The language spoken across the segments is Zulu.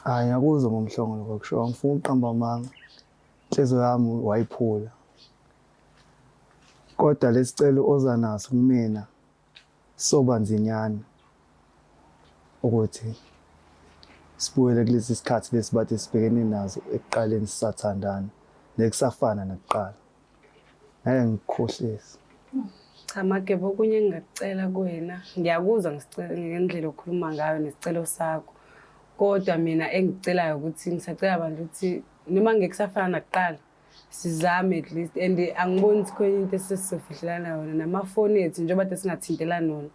Hayi ngiyakuzwa ngomhlongo lokho kusho angifuni ukuqamba amanga. Inhliziyo yami wayiphula. Kodwa lesicelo oza naso kumina soba nzinyana ukuthi sibuyele kulesi sikhathi lesi bathi sibhekene nazo ekuqaleni sisathandana nekusafana nakuqala. Ngeke ngikukhohlise. Cha Mageba okunye engingakucela kuwena ngiyakuzwa ngendlela okhuluma ngayo nesicelo sakho kodwa mina engikucelayo ukuthi ngisacela abantu ukuthi noma ngeke kusafana nakuqala sizame at least and angiboni ukuthi khona into esesizofihlelana yona namafoni ethu njengoba kade singathintelani wona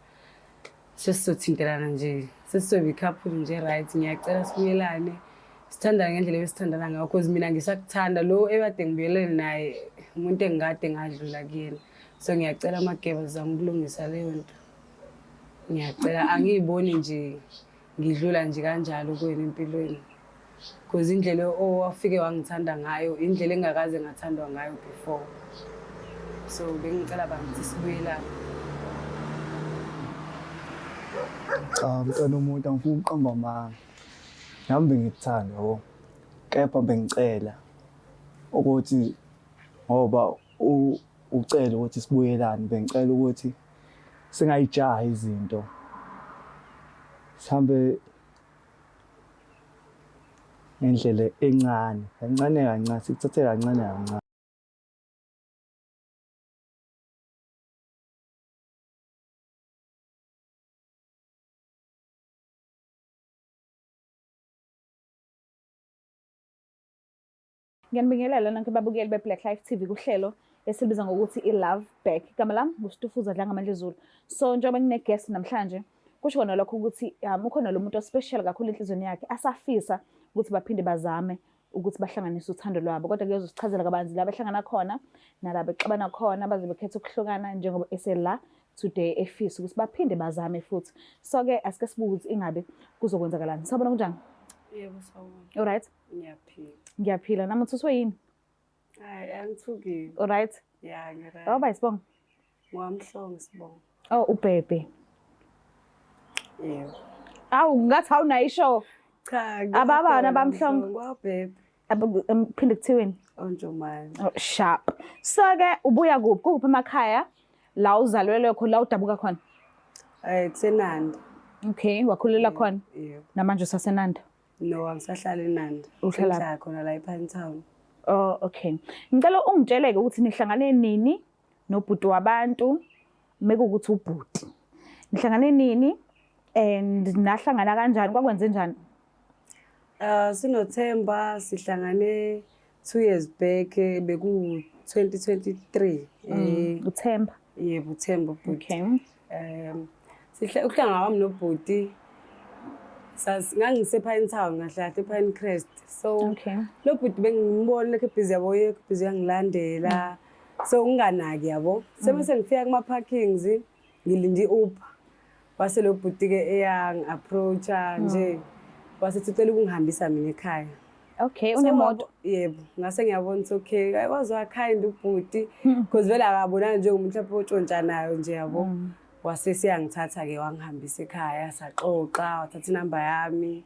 sesizothintelana nje sesizoba i-couple nje right ngiyacela sibuyelane sithandane ngendlela ebesithandana ngayo cause mina ngisakuthanda lo ebade ngibuyelene naye umuntu engikade ngadlula kuyena so ngiyacela amageba sizama ukulungisa leyo nto ngiyacela angiyiboni nje ngidlula nje kanjalo kuwena empilweni Cause indlela owafike wangithanda ngayo indlela engakaze ngathandwa ngayo before. So bengicela bangithi sibuyelane. Cha mntwana omuntu angifuni ukuqamba amanga. Nami bengikuthanda yabo. Kepha bengicela ukuthi ngoba ucela ukuthi sibuyelane bengicela ukuthi singayijahi izinto. Sihambe ngendlela encane kancane kancane sikuthathe kancane kancane. Ngiyanibingelela nonke babukeli be-Black Life TV kuhlelo esilibiza ngokuthi i-Love Back. Igama lami nguStufuza Dlangamandla Zulu. So njengoba ngine-guest namhlanje kusho kona lokho ukuthi ukhona lo muntu ospecial kakhulu enhliziyweni yakhe asafisa ukuthi baphinde bazame ukuthi bahlanganise uthando lwabo kodwa kuyozosichazela kabanzi la behlangana khona nala bexabana khona baze bekhetha ukuhlukana njengoba esela today efisa ukuthi baphinde bazame futhi so-ke asike sibuke ukuthi ingabe kuzokwenzakalani. Sawubona, kunjani? Yebo, sawubona. All right. Ngiyaphila. Ngiyaphila. Nami uthuswe yini? Hayi, angithukile. All right. Ya, ngiright. Baba isibongo. Ngwamhlongo isibongo. Oh, ubhebhe. Yebo. Awu, ngathi awunayo ishow. Cha, Ababani abamhlongo? Ngwabhebhe. Phinde kuthiweni? Onjomane. Oh, sharp. So ke ubuya kuphi? Kukuphi emakhaya? La uzalelwe khona, la udabuka khona? Eh, kuseNanda. Okay, wakhulela khona. Yebo. Namanje usaseNanda. No, angisahlali eNanda. Uhlala Ngihlala khona la ePine Town. Oh, okay. Ngicela ungitsheleke ukuthi nihlangane nini nobhuti wabantu mekuwukuthi ubhuti. Nihlangane nini and nahlangana kanjani kwakwenze njani? Sinothemba sihlangane 2 years back beku 2023. Uthemba. Yebo, uThemba ubhuti. Okay. Sihle ukuhlangana kwami nobhuti ngangise Pine Town kahle kahle ePine Crest. So Okay. lo bhuti bengimbona lokho busy yabo yekho busy uyangilandela. So nginganaki yabo. Sebese ngifika kuma parkings ngilinde i-Uber. Wase lo bhuti ke eyangi-approacha nje. Wase ethi ucela ukungihambisa mina ekhaya. Okay, So, unemoto. Yebo, ngase ngiyabona ukuthi okay, hayi waze wa-kind ubhuti because vele akabonani njengomuntu lapho otshontshanayo nje yabo. Wase siyangithatha-ke wangihambisa ekhaya saxoxa, wathatha inamba yami.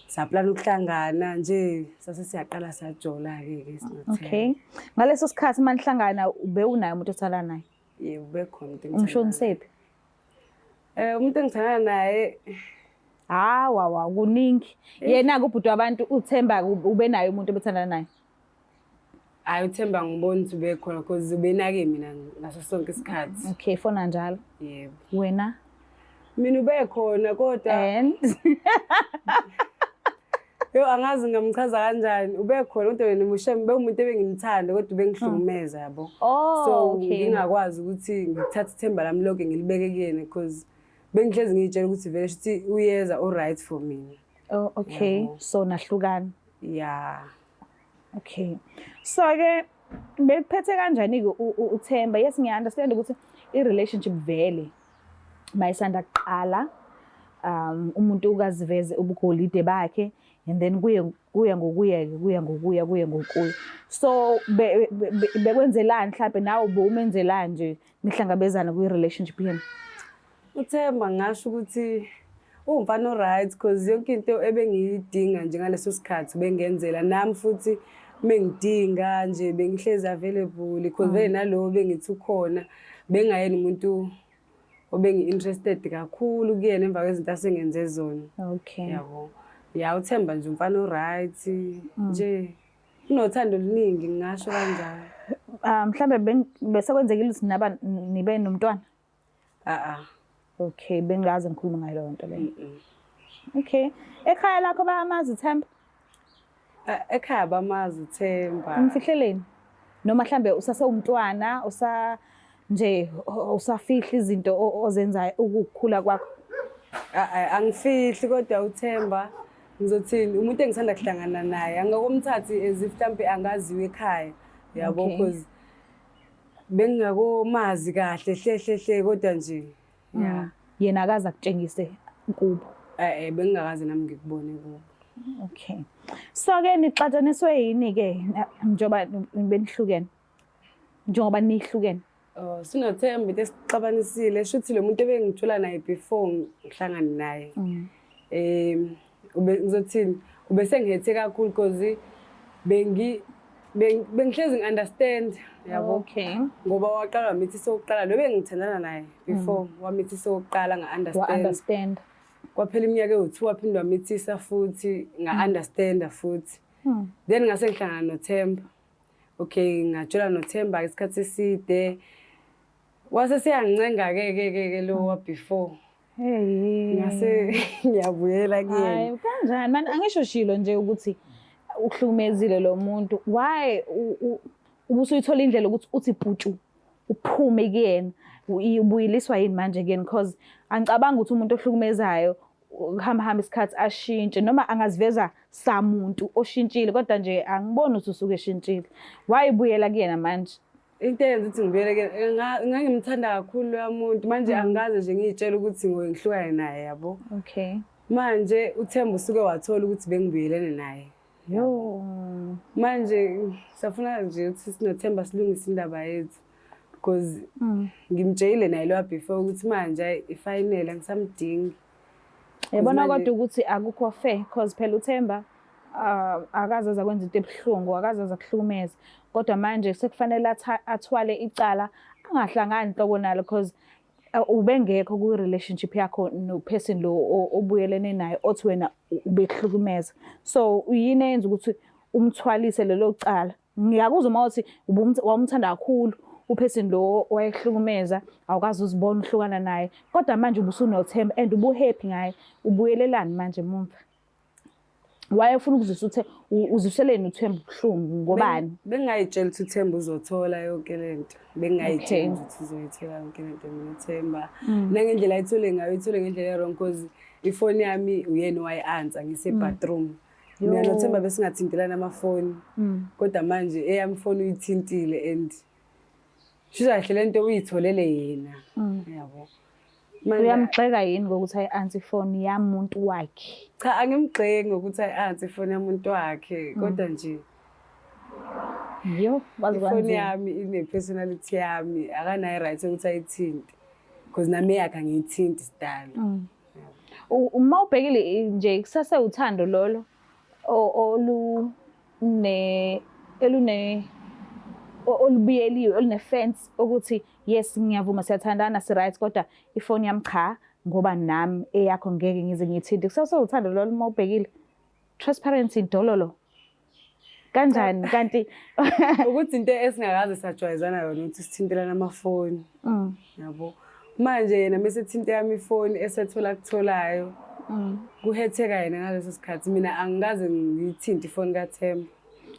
Saplana ukuhlangana nje sase siyaqala sajola-ke ke sinothemba. Okay. Ngaleso sikhathi manihlangana ube unaye umuntu othandana naye? Yebo, ubekhona umuntu engithandana naye. Umshonisephi? Umuntu engithandana naye Hawa wa kuningi. Yena ke ubhuti wabantu uThemba ube naye umuntu obethandana naye. Hayi uThemba ngibona ukuthi ubekhona because ubenake mina ngaso sonke isikhathi. Okay, fona njalo. Yebo. Wena? Mina ubekhona kodwa And yo angazi ngamchaza kanjani. Ubekhona kodwa wena mushem bewumuntu ebengimthanda kodwa ubengihlukumeza yabo. Oh, So okay. ngingakwazi ukuthi ngithathe ithemba lami lonke ngilibeke kuyena because bengihlezi ngiyitshela ukuthi vele shuthi uyeza o right for mina. Oh, okay. Yabo. So nahlukana. Yeah. Okay. So ke bekuphethe kanjani ke uThemba? Yes, ngiya understand ukuthi i relationship vele mayisanda kuqala umuntu ukaziveze ubugolide bakhe and then kuye kuya ngokuya ke kuya ngokuya kuye ngokuya. So bekwenzelani mhlambe nawe ubowumenzelani nje nihlangabezana kwi relationship yenu? uThemba ngasho ukuthi Uwumfana o-right cause yonke into ebengiyidinga nje ngaleso sikhathi bengenzela nami futhi mengidinga nje bengihlezi available cause vele nalowo bengithi ukhona bengayena umuntu obengi-interested kakhulu kuyena emva kwezinto asengenze zona. Yabo. Ya, uThemba nje umfana o-right nje unothando oluningi ngingasho kanjalo. Ah, mhlambe bese kwenzekile ukuthi naba nibe nomntwana? A-a. Okay, bengaze ngikhulume ngayo leyo nto leyo. Okay. Ekhaya lakho bayamazi uThemba? Ekhaya bamazi uThemba. Umfihleleni? Noma mhlambe usasewumntwana, usa nje usafihla izinto ozenzayo ukukhula kwakho? Angifihli kodwa uThemba ngizothini umuntu engisanda kuhlangana naye angakomthathi as if mhlampe angaziwe ekhaya yabo because bengingakomazi kahle hle hle hle kodwa nje ya. Yena akaze akutshengise kubo? Bengingakaze nami ngikubone kubo. Okay. So ke nixatshaniswe yini ke njengoba benihlukene? Njengoba nihlukene? Oh, sinoThemba into esixabanisile shuthi lo muntu ebengithola naye before ngihlangane naye. Ube ngizothini ube sengihethe kakhulu because bengi bengihlezi ngi-understand yabo. Ngoba waqala wamithi sokuqala lo bengithandana naye before wamithi sokuqala nga-understand. Wa-understand. Kwaphela iminyaka ewu-2 waphinde wamithisa futhi nga-understanda futhi. Then ngase ngihlangana noThemba. Okay, ngajula noThemba isikhathi eside. Wase seyangincenga ke ke ke ke lo wa before. Hey. Ngase ngiyabuyela kuyena. Hayi, kanjani man, angisho shilo nje ukuthi uhlukumezile lo muntu. Why ubusuyithola indlela ukuthi uthi putshu uphume kuyena? Ubuyiliswa yini manje kuyena? Because angicabanga ukuthi umuntu ohlukumezayo kuhamba hamba isikhathi ashintshe noma angaziveza samuntu oshintshile, kodwa nje angiboni ukuthi usuke eshintshile. Why ubuyela kuyena manje? Into eyenza ukuthi ngibuyele kuyena, ngangimthanda kakhulu loya muntu manje angikaze nje ngiyitshele ukuthi ngoke ngihlukane naye yabo. Manje uThemba usuke wathola ukuthi bengibuyelene naye. Yo. Manje safuna nje ukuthi sinoThemba silungise indaba yethu because ngimtshelile naye loya before ukuthi manje ayi ifinal angisamdingi. Yabona kodwa ukuthi akukho fair because phela uThemba akaze aze kwenza into ebuhlungu, akaze aze kuhlukumeza, kodwa manje sekufanele athwale icala angahlangani nhlobo nalo because ubengekho ku relationship yakho no person lo obuyelene naye othi wena ubekuhlukumeza. So yini eyenza ukuthi umthwalise lelo cala? Ngiyakuzwa uma uthi wawumthanda kakhulu uperson lo owayekuhlukumeza, awukaze uzibone uhlukana naye, kodwa manje ubusunoThemba and ubu-happy ngaye, ubuyelelani manje emumva? Why ufuna ukuzwisa uthe uzwiseleni uThemba ubuhlungu ngobani? Bengingayitshela ukuthi uThemba uzothola yonke lento. Bengingayitshela ukuthi uzoyithola yonke lento mina uThemba. Nangendlela ayithole ngayo, uyithole ngendlela e-wrong because ifoni yami uyena owayi-answer ngise bathroom. Mina noThemba besingathintelana amafoni. Kodwa manje eyami ifoni uyithintile and shuthi kahle lento uyitholele yena. Yabo. Uyamgxeka yini ngokuthi ayi-answer ifoni yamuntu wakhe? Cha, angimgxeki ngokuthi ayi-answer ifoni yamuntu wakhe, kodwa nje Yo, wazi ifoni kwanzima. yami ine-personality yami, akanayo i-right yokuthi ayithinte. Because nami eyakhe angiyithinti sidalo. Uma ubhekile nje kusase uthando lolo olu ne elune olubiyeliwe olune fence ukuthi yes ngiyavuma siyathandana si right, kodwa ifoni yami cha ngoba nami eyakho ngeke ngize ngiyithinte. Kusase uthando lolo uma ubhekile. Transparency dololo. Kanjani kanti ukuthi into esingakaze sajwayezana yona ukuthi sithintelana amafoni. Yabo. Manje yena mase thinta yami ifoni esethola kutholayo. Kuhetheka yena ngaleso sikhathi, mina angikaze ngiyithinte ifoni kaThemba.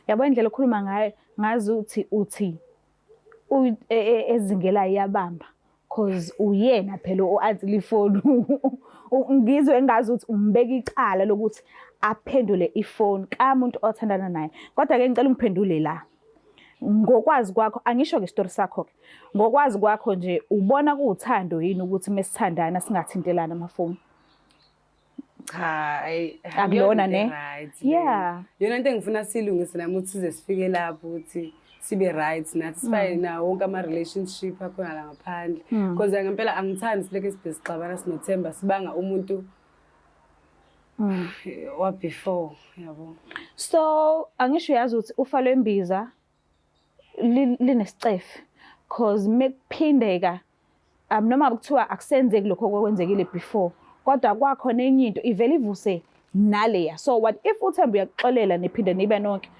Yabo indlela okhuluma ngayo ngazi ukuthi uthi ezingela iyabamba cause uyena phela o-answer ifoni. Ngizwe engazi ukuthi umbeka icala lokuthi aphendule ifoni kamuntu othandana naye. Kodwa ke ngicela ungiphendule la. Ngokwazi kwakho, angisho ke isitori sakho ke. Ngokwazi kwakho nje ubona kuwuthando yini ukuthi mesithandana singathintelana amafoni? Cha, ayi, Akulona akuyona ne? into right leyo. Yona into engifuna siyilungise nami ukuthi size sifike lapho ukuthi sibe right nathi sifane nawo wonke ama-relationship akhona la ngaphandle. Because ngempela angithandi silokhu sibe sixabana sinoThemba sibanga umuntu Wa before, yabo. So angisho uyazi ukuthi ufa lwembiza linesicefe cause mekuphindeka noma kuthiwa akusenzeki lokho okwenzekile before, kodwa kwakhona enye into ivele ivuse naleya. So what if uThemba uyakuxolela niphinde nibe nonke,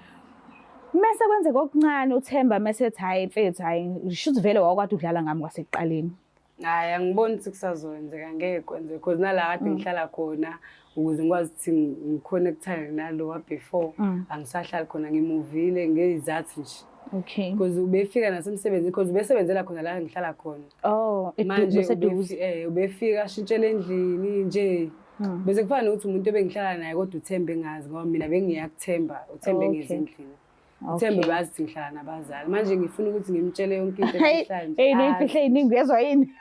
mese kwenzeka okuncane uThemba mese ethi hhayi mfethu, hhayi shuthi vele wawukade udlala ngami kwasekuqaleni. Hhayi, angiboni ukuthi kusazokwenzeka, ngeke kwenzeke cause nala kade ngihlala khona ukuze ngikwazi ukuthi ngikhone ukuthanda nalo wa before, angisahlali khona, ngimuvile ngeyizathu nje. Because ubefika nasemsebenzini, because ubesebenzela khona la ngihlala khona. Oh, manje useduze. Ubefika ashintshele endlini nje. Bese kufana nokuthi umuntu ebengihlala naye kodwa uThemba engazi, ngoba mina bengiyakuthemba, uThemba engezi endlini. Uthemba bazi ukuthi ngihlala nabazali. Manje ngifuna ukuthi ngimtshele yonke into namhlanje. Hey, neyimfihlo eyiningi uyezwa yini?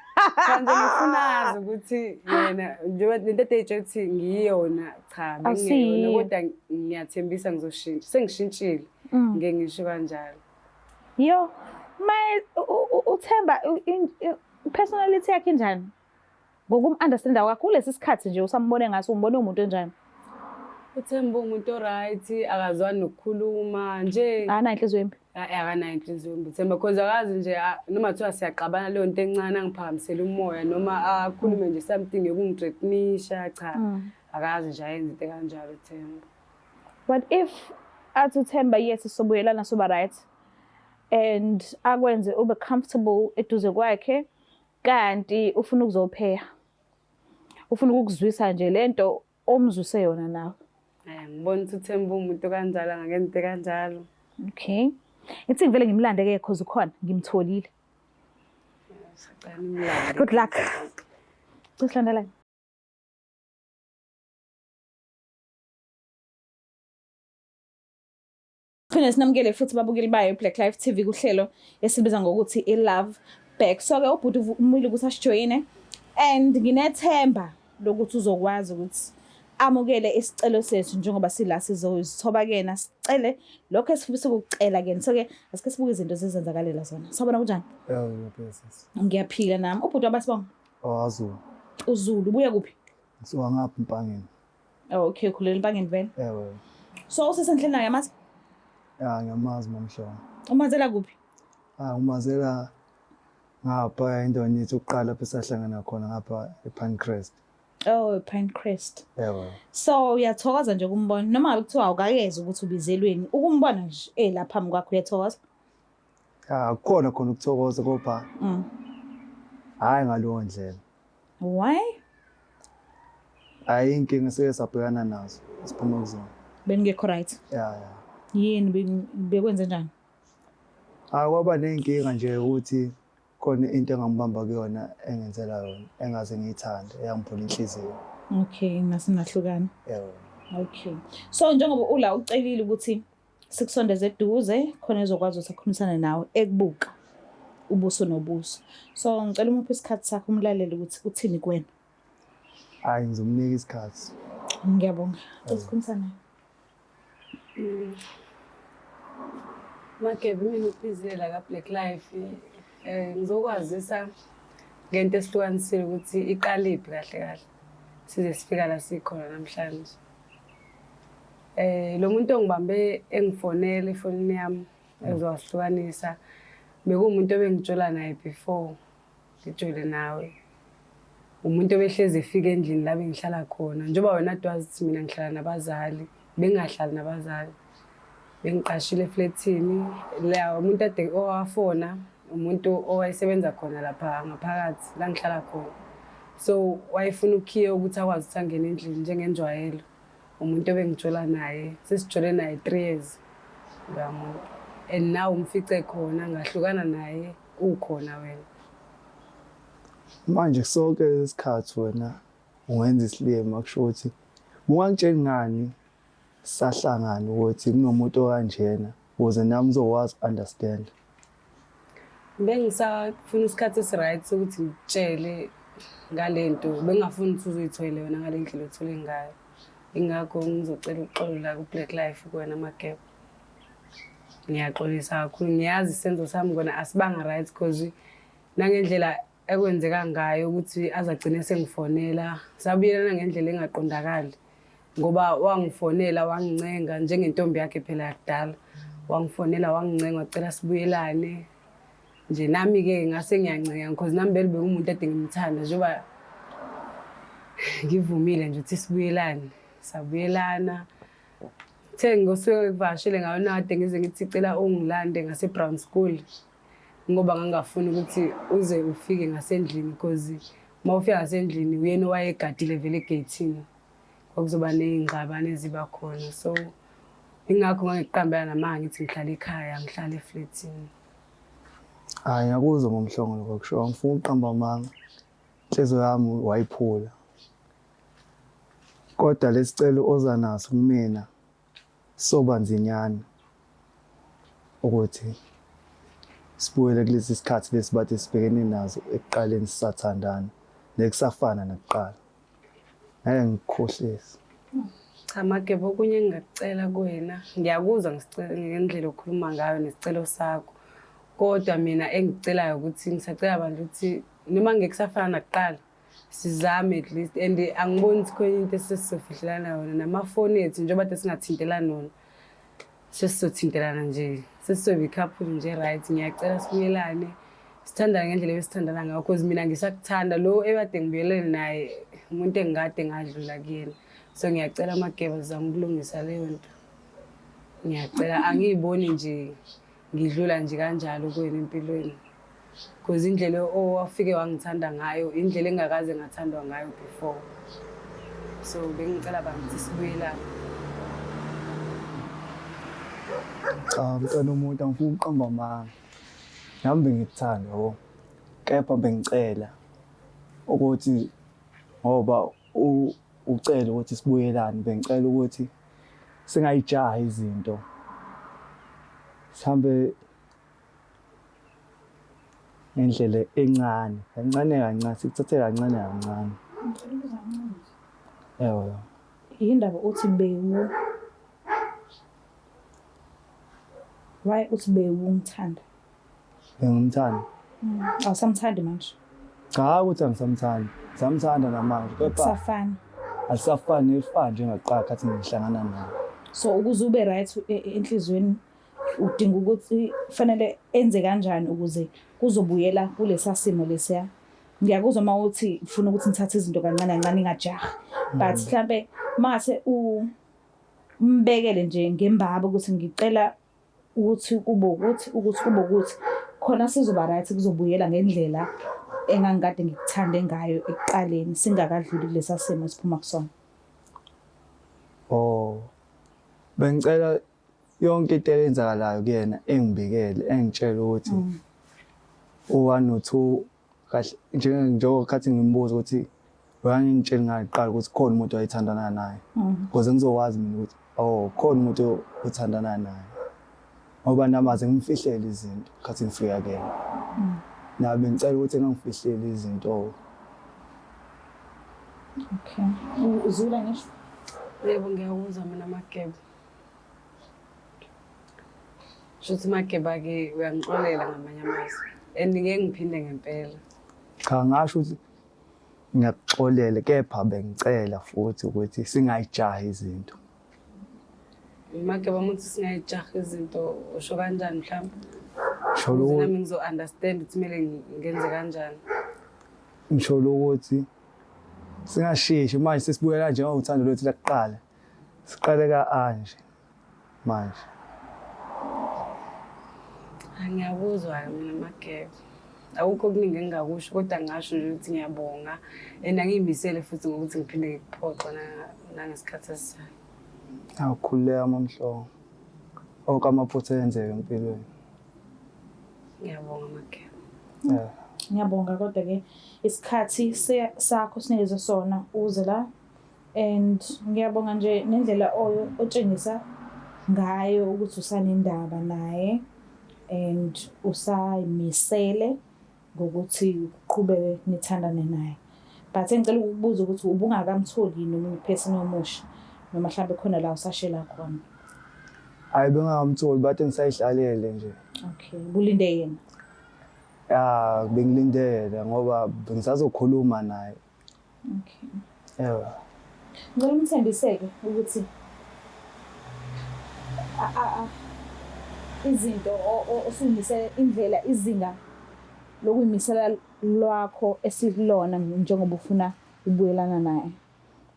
Manje ngifuna azi ukuthi yena njengoba lento eyitshela ukuthi ngiyona, cha bengiyona, kodwa ngiyathembisa ngizoshintsha. Sengishintshile. Ngeke ngisho kanjalo. Yo, my uThemba personality yakhe injani? Ngokum-understanda kwakho kulesi sikhathi nje usambone ngaso, umbone umuntu onjani? uThemba umuntu o-right, akazwani nokukhuluma nje. Akanayo inhliziyo embi. Akanayo inhliziyo embi uThemba, cause akazi nje noma kuthiwa siyaxabana leyo nto encane angiphakamisele umoya noma akhulume nje something yokungi-threatenisha, cha. Akazi nje ayenze into kanjalo uThemba. What if athi uThemba yes sobuyelana soba right and akwenze ube comfortable eduze kwakhe, kanti ufuna ukuzopheya, ufuna ukukuzwisa nje lento omzwise yona nawe? Ngibona ukuthi uThemba umuntu kanjalo, angakenzi into kanjalo. Okay, ithi ngivele ngimlande ke cause ukhona, ngimtholile. Sicela nimlande. Good luck. Silandelane. Phinde sinamukele futhi babukeli bayo Black Life TV kuhlelo esibiza ngokuthi i-Love Back. So-ke ubhuti umile ukuthi asijoyine and nginethemba lokuthi uzokwazi ukuthi amukele isicelo sethu njengoba sila sizozithoba kuyena, sicele lokho esifisa ukukucela kuyena. So-ke asike sibuke izinto zizenzakalela zona. Sawubona, kunjani? Yebo, ngiyaphila sisi. Ngiyaphila nami. Ubhuti wabasibonga? OwaZulu. UZulu, ubuya kuphi? Ngisuka ngapha eMpangeni. Oh, okay, ukhulela eMpangeni vele. Ewe. So usesenhle naye amazi? Ya, ngiyamazi mamhlongo. Umazela kuphi? Ah, umazela ngapha endaweni yethu yokuqala lapho esahlangana khona ngapha ePinecrest. Oh, Pinecrest. Ewe. So uyathokoza nje ukumbona noma ngabe kuthiwa awukakeze ukuthi ubizelweni, ukumbona nje lapha phambi kwakho uyathokoza? Ah, kukhona khona ukuthokoza kodwa hayi ngaleyo ndlela. Why? Hayi, inkinga esike sabhekana nazo siphuma kuzona. Beningekho right? Ya, ya. Yini bekwenze njani? Ah, kwaba nenkinga nje ukuthi khona into engambamba kuyona engenzela yona engaze ngiyithande eyangiphula inhliziyo. Okay, nasinahlukana. Yebo. Okay. So njengoba ula ucelile ukuthi sikusondeze eduze khona ezokwazi ukuthi akhulumisane nawe ekubuka ubuso nobuso. So ngicela umuphe isikhathi sakho umlalele ukuthi uthini kuwena. Hayi, ngizomnika isikhathi. Ngiyabonga. Usikhulumisane naye. Magebe, mina uphizile la ka-Black Life. Ngizokwazisa ngento esihlukanisile ukuthi iqaliphi kahle kahle size sifika la sikhona namhlanje. Lo muntu ongibambe engifonela efonini yami ezowahlukanisa bekuwumuntu obengitshola naye before ngijole nawe. Umuntu obehlezi efika endlini la bengihlala khona. Njengoba wena dwazi ukuthi mina ngihlala nabazali, bengingahlali nabazali. Bengiqashile eflethini. La umuntu ade owafona, umuntu owayesebenza khona lapha ngaphakathi la ngihlala khona. So wayefuna ukhiye ukuthi akwazi ukuthi angene endlini njengenjwayelo. Umuntu obengitshola naye, sesijole naye 3 years loya muntu. And now umfice khona, ngahlukana naye ukhona wena. Manje sonke isikhathi wena ungenza isilima, kusho ukuthi ungangitsheli ngani sahlangana ukuthi kunomuntu okanjena ukuze nami ngizokwazi understand. Bengisafuna isikhathi esi-right sokuthi ngikutshele ngale nto, bengingafuni ukuthi uzoyithole wena ngale ndlela othole ngayo. Ingakho ngizocela uxolo la ku-Black Life kuwena Mageba. Ngiyaxolisa kakhulu, ngiyazi isenzo sami kona asibanga right cause nangendlela ekwenzeka ngayo ukuthi azagcine sengifonela, sabuyelana ngendlela engaqondakali. Ngoba wangifonela wangincenga njengentombi yakhe phela yakudala. Wangifonela wangincenga wacela sibuyelane. Nje nami-ke ngase ngiyancenga because nami vele bengumuntu ade ngimthanda njengoba ngivumile nje ukuthi sibuyelane. Sabuyelana. Kuthe ngosuke ngivakashele ngayo nade ngize ngithi cela ungilande ngase-Brown School ngoba ngangingafuni ukuthi uze ufike ngasendlini because uma ufika ngasendlini uyena owayegadile vele egeyithini. Kwakuzoba ney'ngxabano eziba khona so ingakho ngangikuqambela namanga ngithi ngihlala ekhaya ngihlala eflethini. Hhayi ngiyakuzwa ngomhlongo lokho kusho angifuni ukuqamba amanga. Inhliziyo yami wayiphula. Kodwa lesicelo oza naso kumina soba nzinyana ukuthi sibuyele kulesi sikhathi lesi bathi sibhekene nazo ekuqaleni sisathandana nekusafana nakuqala. Ngeke ngikukhohlise. Cha Mageba okunye engingakucela kuwena ngiyakuzwa ngendlela okhuluma ngayo nesicelo sakho kodwa mina engikucelayo ukuthi ngisacela abantu ukuthi noma ngeke kusafana nakuqala sizame at least and angiboni ukuthi khona into esesizofihlelana yona namafoni ethu njengoba kade singathintelani wona sesizothintelana nje sesizoba i-couple nje right ngiyacela sibuyelane sithandane ngendlela ebesithandana ngayo cause mina ngisakuthanda lo ebade ngibuyelene naye umuntu engikade ngadlula kuyena so ngiyacela amageba sizama ukulungisa leyo nto ngiyacela angiyiboni nje ngidlula nje kanjalo kuwena empilweni Cause indlela owafike wangithanda ngayo indlela engakaze ngathandwa ngayo before. So bengicela bangithi sibuyelane. Cha mntwana omuntu angifuni ukuqamba amanga. Nami bengikuthanda yabo. Kepha bengicela ukuthi ngoba ucela ukuthi sibuyelane bengicela ukuthi singayijahi izinto. Sihambe ngendlela encane kancane kancane sikuthathe kancane kancane. Ewe. Yindaba uthi bewu Why uthi bewungithanda? Bengimthanda. Awusamthandi manje? Cha ukuthi angisamthandi. Ngisamthanda namanje kepha Kusafana. Asisafani elifani njengakuqala khathi ngihlangana naye. So ukuze ube right enhliziyweni udinga ukuthi fanele enze kanjani ukuze kuzobuyela kulesa simo lesiya ngiyakuzwa uma uthi ufuna ukuthi nithathe izinto kancane kancane ingajahi but mhlambe mase umbekele nje ngembaba ukuthi ngicela ukuthi kube ukuthi ukuthi kube ukuthi khona sizoba right kuzobuyela ngendlela engangikade ngikuthande ngayo ekuqaleni singakadluli kulesa simo esiphuma kusona. Oh bengicela yonke into eyenzakalayo kuyena engibikele engitshela ukuthi u-one no-two kahle njengoba khathi ngimbuza ukuthi wangangitsheli ngani kuqala ukuthi khona umuntu wayethandana naye ukuze ngizokwazi mina ukuthi oh khona umuntu othandana naye ngoba nami aze ngimfihlele izinto khathi ngifika kuyena nami bengicela ukuthi engangifihleli izinto. Okay. Uzula ngisho? Yebo ngiyakuzwa mina Mageba. Shuthi Mageba-ke uyangixolela ngamanye amazwi and ngeke ngiphinde ngempela. Cha ngasho ukuthi ngiyakuxolela kepha bengicela futhi ukuthi singayijahi izinto. Mageba uma uthi singayijahi izinto usho kanjani mhlawumbe? Sholo Ukuze nami ngizo-understand ukuthi kumele ngenze kanjani. Ngisholo ukuthi singasheshi manje sesibuyela njengothando lwethu lakuqala. Siqale ka-A nje manje. Ngiyakuzwa-ke mina Mageba. Akukho okuningi engingakusho kodwa ngingasho nje ukuthi ngiyabonga and angiyimisele futhi ngokuthi ngiphinde ngikuphoxe nangesikhathi esizayo. Awukhululeka Mamhlongo. Onke amaphutha ayenzeka empilweni. Ngiyabonga Mageba. Yeah. Ngiyabonga kodwa ke isikhathi sakho sinikeze sona uze la And ngiyabonga nje nendlela otshengisa ngayo ukuthi usanendaba naye and usayimisele ngokuthi uqhubeke nithandane naye. But engicela ukukubuza ukuthi ubungakamtholi yini omunye person omusha noma mhlambe khona la usashela khona. Hayi bengingakamtholi but ngisayihlalele nje. Okay, bulinde yena. Ya bengilindele ngoba bengisazokhuluma naye. Okay. Ewe. Ngicela umthembiseke ukuthi izinto osuyimisele indlela izinga lokuyimisela lwakho esikulona njengoba ufuna ukubuyelana naye.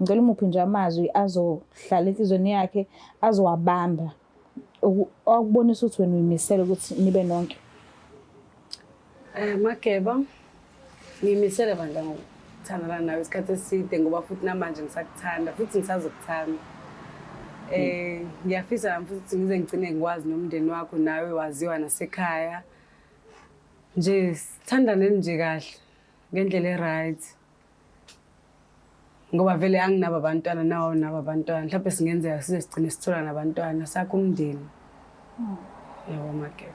Ngicela umuphe nje amazwi azohlala enhlizweni yakhe azowabamba okubonisa ukuthi wena uyimisele ukuthi nibe nonke. Mageba, ngiyimisele bandla ngokuthandana nawe isikhathi eside ngoba futhi namanje ngisakuthanda futhi ngisazokuthanda. Ngiyafisa nami futhi ngize ngigcine ngikwazi nomndeni wakho nawe waziwa nasekhaya. Nje sithandaneni nje kahle ngendlela e-right. Ngoba vele anginabo abantwana nawe awunabo abantwana. Mhlawumbe singenzeka size sigcine sithola nabantwana sakhe umndeni. Yebo Mageba.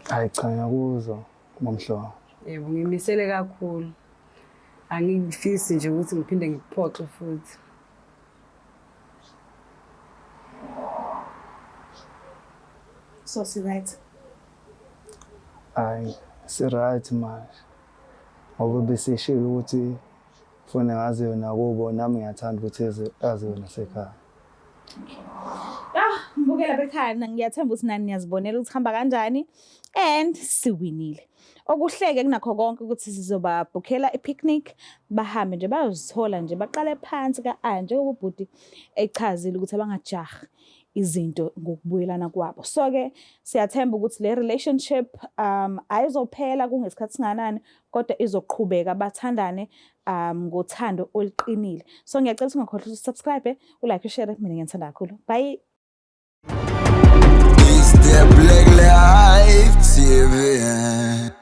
Hayi cha ngiyakuzwa mamhlobo. Yebo ngimisele kakhulu. Angifisi nje ukuthi ngiphinde ngikuphoxe futhi. So si right. Hayi si right manje. Ngoba besishilo ukuthi funa ngaziwe nakubo nami ngiyathanda ukuthi aziwe nasekhaya. Ah, mbukela bekhaya ngiyathemba ukuthi nani niyazibonela ukuthi hamba kanjani and siwinile. Okuhleke kunakho konke ukuthi sizobabhukhela i-picnic bahambe nje bayozithola nje baqale phansi ka-A njengoba ubhuti echazile ukuthi abangajahi izinto ngokubuyelana kwabo. So-ke siyathemba ukuthi le relationship ayizophela kungesikhathi singanani kodwa izoqhubeka bathandane ngothando oluqinile. So ngiyacela ukuthi ungakhohlwa ukuthi subscribe, ulike, ushare. Mina ngiyanithanda kakhulu. Bye. It's the Black Life TV.